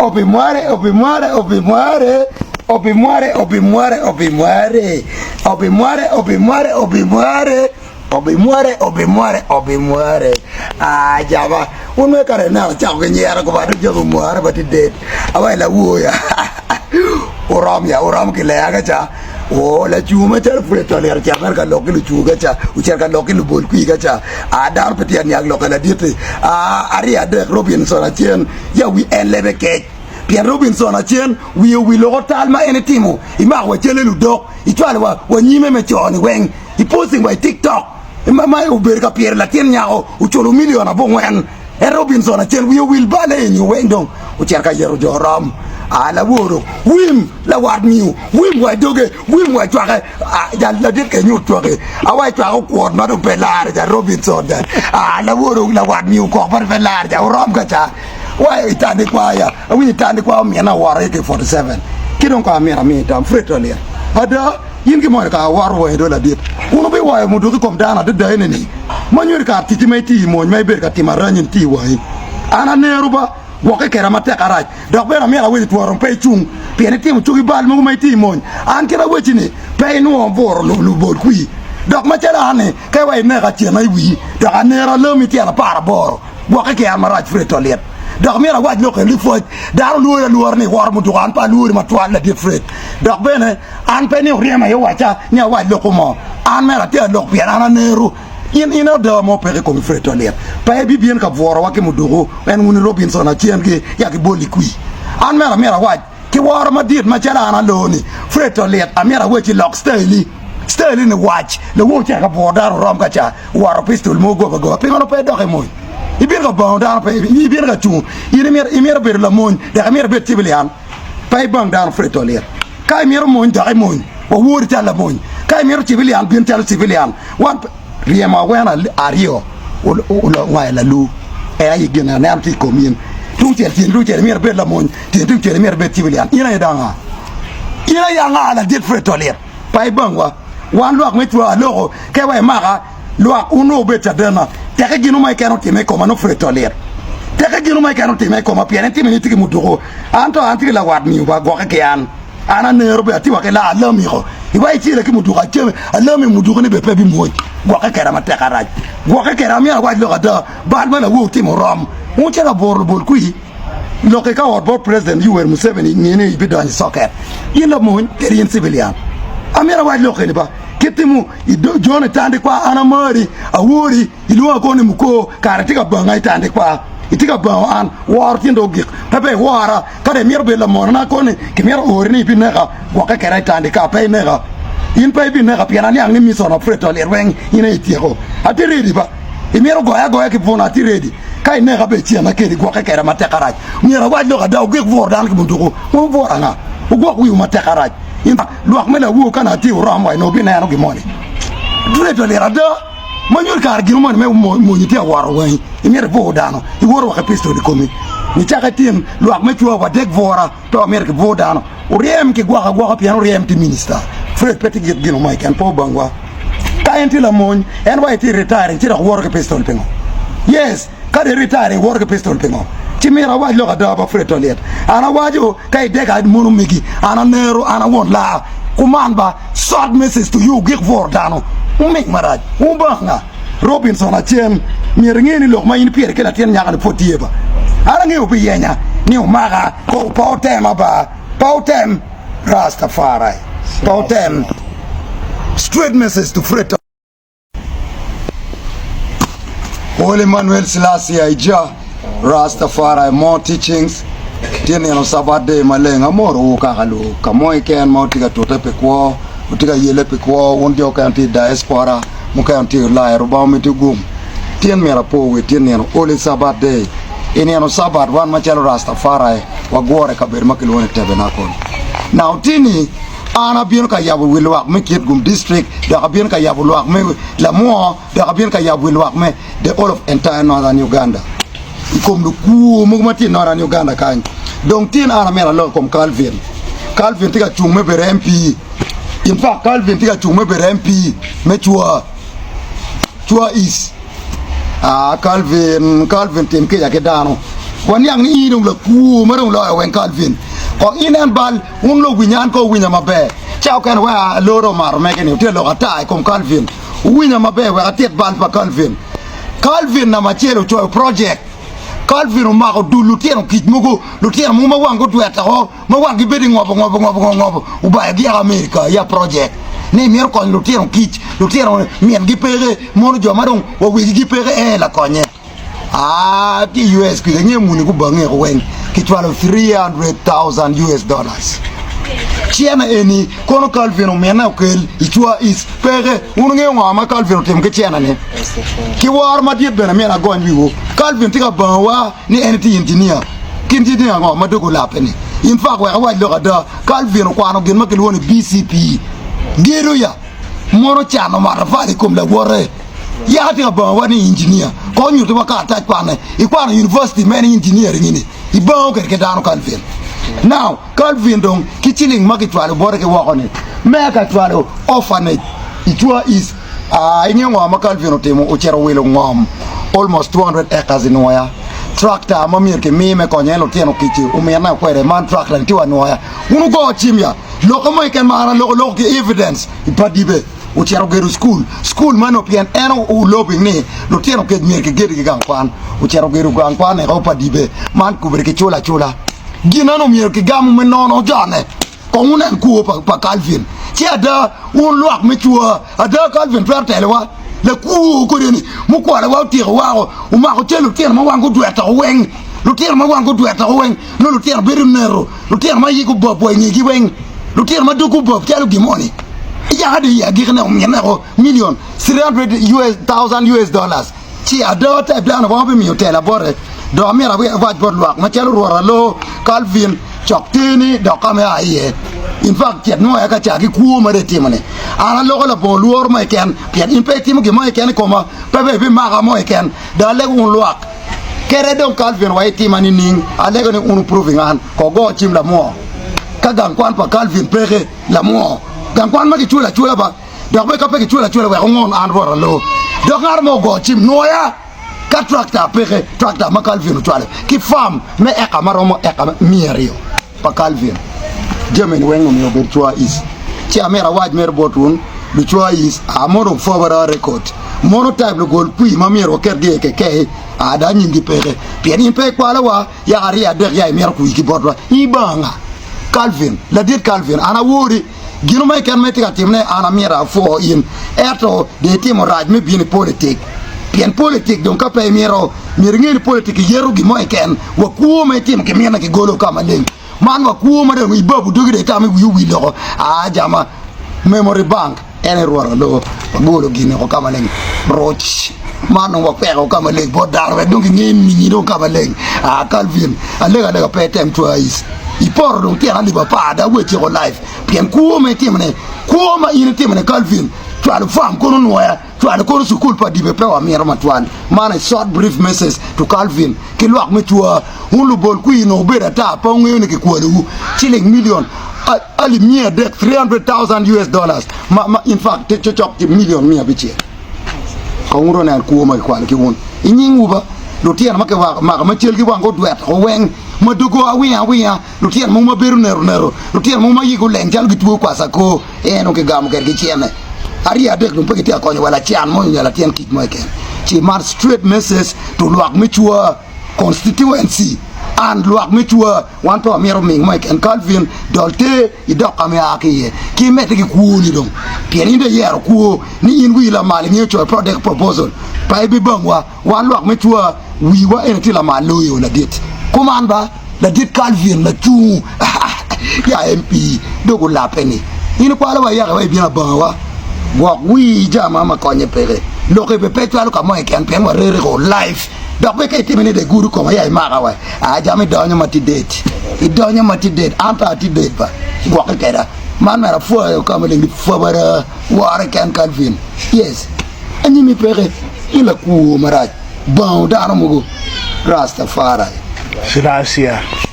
Obimware, obimware, obimware, obimware, obimware, obimware, obimware, obimware, obimware, obimware, obimware, obimware. Ah, jaba, wun me kare neno cako ki nyero ko bado jogo mware ba ti dead. Awa lawoya. Urom ya, urom ki leya ka ca. Oo, lacungo macalo pud eto liro ocito mere ka lok ki lucungo ka ca, ocito ka lok ki lubol kwir ka ca. Aa, dano pe tye aniang lokke ladit-ti. Aa, aryo adek, Robinson acen, ya wi en lebe kec. Pien Robinson acen, wiye owil loko tal ma en etimo. Imako wa calle ludok, icwalo wa wa nyime me co-ni weng. I posting wa i TikTok, ma, ma obedo ka piro latin nyako, oculo milion abongwen. En Robinson acel wiye owil balle eni weng dong ocito ka yeto jo rom. Aa laworo, wim lawat miyo, wim wa doge, wim wa cwake, aa jal ladit ka inyut cwake, awa icwake okwot ma dong pe lare ja Robinson ja. Aa laworo lawat miyo kok ma dong pe lare ja orom ka ca. Wa itandi kwa ya, awinyo itandi kwa omina aworo AK47. Ki dong kong amito amiyi tam, Fred Olyel. Ada. In ki moni kara aworo wangi do ladit. Wun wubiwayo muduk i kom dano adada eni-ni, ma nyuto kar ticci ma itiyo i mony ma ibedo ka timo aranyi-ni tye i wangi. An anero ba, gwokke keda matek arac, dok bene amyero awec i tworo pe icung, pien itimo cogi bal mogo ma itiyo i mony. An kit awecci ni, pe inwo buro lubol kwir, dok macalo an-ni, ka iwa ineka cena i wii, dok anero alami tyen aparaboro. Gwokke ki an marac Fred Tolit. Dok myero awac lok eni pwoc dano lwori alwora ni iworo muduku an pe alwori matwal ladit Fred. Dok bene an pe ni oryem aye owacca ni awac lok mo. An mere atye alok pien an aneru. In in ada mo peke i komi Fred Tolit. Pe ibibino ka bwurowa ki muduku en wuni Robinson acen ki ya ki boli kwir. An mere amyero awac. Ki woro madit macalo an aloo-ni, Fred to lit, amito awecci lok Stanley. Stanley ni wac, lawor ocito ka bwuro dano orom ka ca, owoto pistol mo goba goba, pingo nongo pe idok i mony? Ibino ka bango dano pe, ibino ka cungo, in imito, imito bedo lamony, dok imito ibed civilian? Pe ibang dano Fred to lit. Ka imito mony, dok imony, wawori calo lamony. Ka imito civilian, bin calo civilian. Wan pe. Ryemo awena aryo ongwayo lalu, en aye gin aneno tye i kom in. Tungcel tyen tungcel imito ibed lamony, tyen tungcel imito ibed civilian. In aye dong anga? In aye anga ladit Fred Tolit? Pa ibangwa. Wan lwak me cwa aloko ke wa imaka lwak wun nongo wubed cadenna. Teke gino mo keken otime i koma nongo Fred Tolit. Teke gino mo keken otime i koma pien en time ni tye ki muduku. Anto an tye ki lawat miyo ba gwoke ki an. An anero bene atye wa ki laa alamiko iwa icela ki muduku aceme alami muduku ni bene pe bimwoc gwokke keda matek arac gwokke keda amyero awac lok ada bal ma lawo otimo rom wun calo aboro lubol kwi lok ka ot bot president Yoweri Museveni nge ni ibidonyo i soket in lamony kadi in civilian amyero awac lok eni ba kit timo John itandi kwa an amari awori Ilwonga kono ni mukor, kare itye ka banga i tandi kwa, itye ka bango an, woro tyen dong ogik, pe bene iwora. Ka dong imito bedo lamonona koni, kimito ori ni ibineka, gwokke keda i tandi ka, pe ineka. In pe ibineka pien aniang ni mission of Fred Tolit weng in aye ityeko. Atye ready ba? Imito goya agoya ki bwuna, atye ready. Ka ineka bene icena kedi, gwokke keda matek arac. Myero awac lok ada, wugik bwuro dano ki munduku. Wun wubwuro anga? Wugwok wiwu matek arac. Lwak me lawor ka nongo atye wuromo wa i nongo wubineno gin moni. Fred Tolit ada. Ma nyuto kare gin moni me mwonyo tye ka woto wangi, imito ibwur dano, iwoto wa ki pistol i komi. Nicake tin, lwak me cwa wadek bwura, pe wamito kibwur dano. Oryem ki gwoko agwoka pien oryem tye minista. Fred pe tye git gin mo keken, pe obangwa. Ka en tye lamony, en wa etye retiring ci dok woto ki pistol pingo? Yes! Ka dong iretiring iwoto ki pistol pingo? Ci myero awac lok ada pa Fred Tolit. An awaco ka ideka mono megi, an anero, an a won laa. Kuman ba, short message to you gik bwuro dano. Wuming marac. Wubanga. Robinson acen, myero inge ni lok ma in ipyero ki latin nyako-ni pwod tye ba. An angeyo wubiyenya ni wumaka, pe wutema ba, pe wutem. Rastafari, pe wutem. Straight message to Fred Tolit. Holy Emmanuel Selassie I Jah Rastafari More Teachings Tye nino Sabbath day maleng amorowu kaka lu ka mo keken ma wutye ka tute pi kwo wutye ka yelle pi kwo wun jo mukene wutye i diaspora mukene wutye i Ulaya Rubanga omiti gum tyen myero apo wi tye nino Holy Sabbath day i nino Sabbath wan macalo Rastafari wagure i kabedo ma kilwongo ni Tabernacle now tini An abino ka yabo wi lwak me Kitgum District, dok abino ka yabo lwak me Lamwor, dok abino ka yabo wi lwak me the whole of entire Northern Uganda i kom lukwo mogo ma tye i Northern Uganda kany. Dong tin an amyero alok i kom Calvin. Calvin tye ka cung me bedo MP. In fact, Calvin tye ka cung me bedo MP me Chwa, Chwa East. Ah, Calvin, Calvin tim kica ki dano. Waniang ni in dong lakwo ma dong loyo weng Calvin. Kong inen bal, wun luwiny an ko wuwinya maber. Ca okene wek aloro omato mege ni otye lok ata i kom Calvin. Wuwinya maber wek atit bal pa Calvin. Calvin namba acel ocoyo project. Calvin omako dul lutino kic mogo, lutino mogo ma wang gudwet oko, ma wang gibedo i ngobo ngobo ngobo ngobo ngobo, obayogi yaka America ya project ni mito konyo lutino kic, lutino min gi peke, mono jo ma dong wa wegi gi peke ee lakonye. Aa ki i US kwica inge muni gubange ko weng kicwalo 300,000 US dollars. Cene eni kono Calvin omine okel i cwa East peke. Wun wungeyo ngo ma Calvin otimo ki cene ni? Ki woro madit bene myero agony wiwu. Calvin tye ka bangowa ni en etye engineer. Ki engineer ango ma dog olape ni? In fact wek awac lok ada, Calvin okwano gin ma kilwongo ni BCP. Gedo ya. Mono cano matafali i kom lawote. Yaka tye ka bangowa ni engineer. Kong nyutiwa karatac kwane. Ikwano university mene engineering ni? Ibango kwede ki dano Calvin. Now, Calvin dong ki ciling ma kicwalo bote ki woko ni me ka cwalo orphanage i Chua East. Aa, ingeyo ngo ma Calvin otimo? Ocito owilo ngom almost 200 acres i Nwoya. Tractor ma myero kimi me konyo en lutino kic-ci omine kwede man tractor ni tye wa Nwoya. Wun wugo cim ya. Lokke mo keken ma an aloko loko ki evidence i Padibe. Ocito ogedo cukul. Cukul man onongo pien en olobing ni lutino kec myero kiged ki gang kwan. Ocito ogedo gang kwan eko Padibe man kubere ki cul acula. Gin eno myero kigamo me nono jone. Kong wunen kwo pa, pa Calvin. Ci ada, wun lwak me cwa, ada Calvin twero telowa? Lakwo kodi ni, mukwalowa otyeko wako, omako cal lutino ma wang gudwetoko weng, lutino ma wang gudwetoko weng, nongo lutino bedo nero, lutino ma yik obop wa i ngegi weng, lutino ma dog obop calo gin moni. Yaka dong i agikine omineko million 300 US, thousand US dollars. Ci ada tek dano romo bimiyo tela bote, dok amyero awac bot lwak macalo Rwot aloo, Calvin, cok teni dok ka ma ia iye. In fact, cet nwoya ka ca ki kwo ma dong itimo-ni. An aloko labongo lworo mo keken, pien in pe itimo gin mo keken i koma, pe bene ibimaka mo keken. Dong alego wun lwak, kede dong Calvin wa itima nining, alego ni wun wuproving an, ko go cim lamwo. Ka gang kwan pa Calvin peke, lamwo. Gang kwan ma kiculo acula ba. Dok bene ka pe kiculo acula wek ongon an Rwot aloo. Dok ngat mo ogo cim nwoya ka trakta peke, trakta ma Calvin ocwalo ki fam me eka ma romo eka 200 pa Calvin. Jami-ni weng omiyo obed cwa ic. Ci amito awac mere bot wun lucwa ic, a mono dong forward record, mono type lugol kwir ma myero waketgi iye kekei, a da nyimgi peke. Pien in pe ikwalowa, yaka aryo adek ya imito kwir ki botwa. In ibanga. Calvin, ladit Calvin, an awori. Gino mo keken ma itye ka timone an amyero apwo in, ento dong itimo rac me bino i politik. Pien politik dong ka pe imito, myero inge ni politik iyeto gin mo keken, wa kwo ma itimo kimine kigolo ka maleng. Man wa kwo ma dong ibabu dogi dong itamo i wi owil loko, aa jama memory bank en aye Rwot aloo wagolo gin oko ka maleng roc man dong wapeko ka maleng bot dano wek dong kinge minyi dong ka maleng aa Calvin alega alega pe item twice. Ipoto dong tyen alip apar da we ciko life pien kwo ma itimo ne kwo ma in itimo ne Calvin cwalo farm kono nwoya cwalo kono cukul pa dibe pe wamito matwal man a short brief message to Calvin ki lwak me cwa wun lubol kwir nongo wubedo ata pe wungeyo ni kikwalowu ciling million alip miya adek 300,000 US dollars ma ma in fact tye cocok ki million miya abicel. Kong wun onen kwo ma kikwalo ki wun i nyingwu ba, lutino ma kimako ma cal ki wang gudwetoko weng, ma dogo awinga awinga, lutino mogo ma bedo nero nero, lutino mogo ma yigi oleng calo gitwo kwasa kor, en dong kigamo kwedgi cene aryo adek dong pe gitye ka konyo wa lacan mo nyo latin kic mo keken. Ci man straight message to lwak me cwa. Constituency and lwak me cwa wan pe wamito ming mo keken Calvin dol ter idok ka ma ia ki iye ki imedde ki kwoni dong pien in dong iyero kwo ni in wii lamal ingeyo coyo project proposal pa ibibangwa wan lwak me cwa wiwa eni tye lamal loyo ladit kuman ba ladit Calvin lacungu ya MP dong olape ni in ikwalo wa yaka wa ibino abanga wa gwok wii jama ma konye peke loki be pe cwalo ka mo keken pien wa rereko life Dok bene ka itime ni dong igudo koma ya imaka wa, aa jam idonyo ma tye det, idonyo ma tye det, an pe atye det ba, gwokke keda. Man mere apwoyo ka maleng ni pwabara wore ken Calvin. Yes, anyimi peke, in lakwo marac, bango dano mogo, Rastafari. Selassie.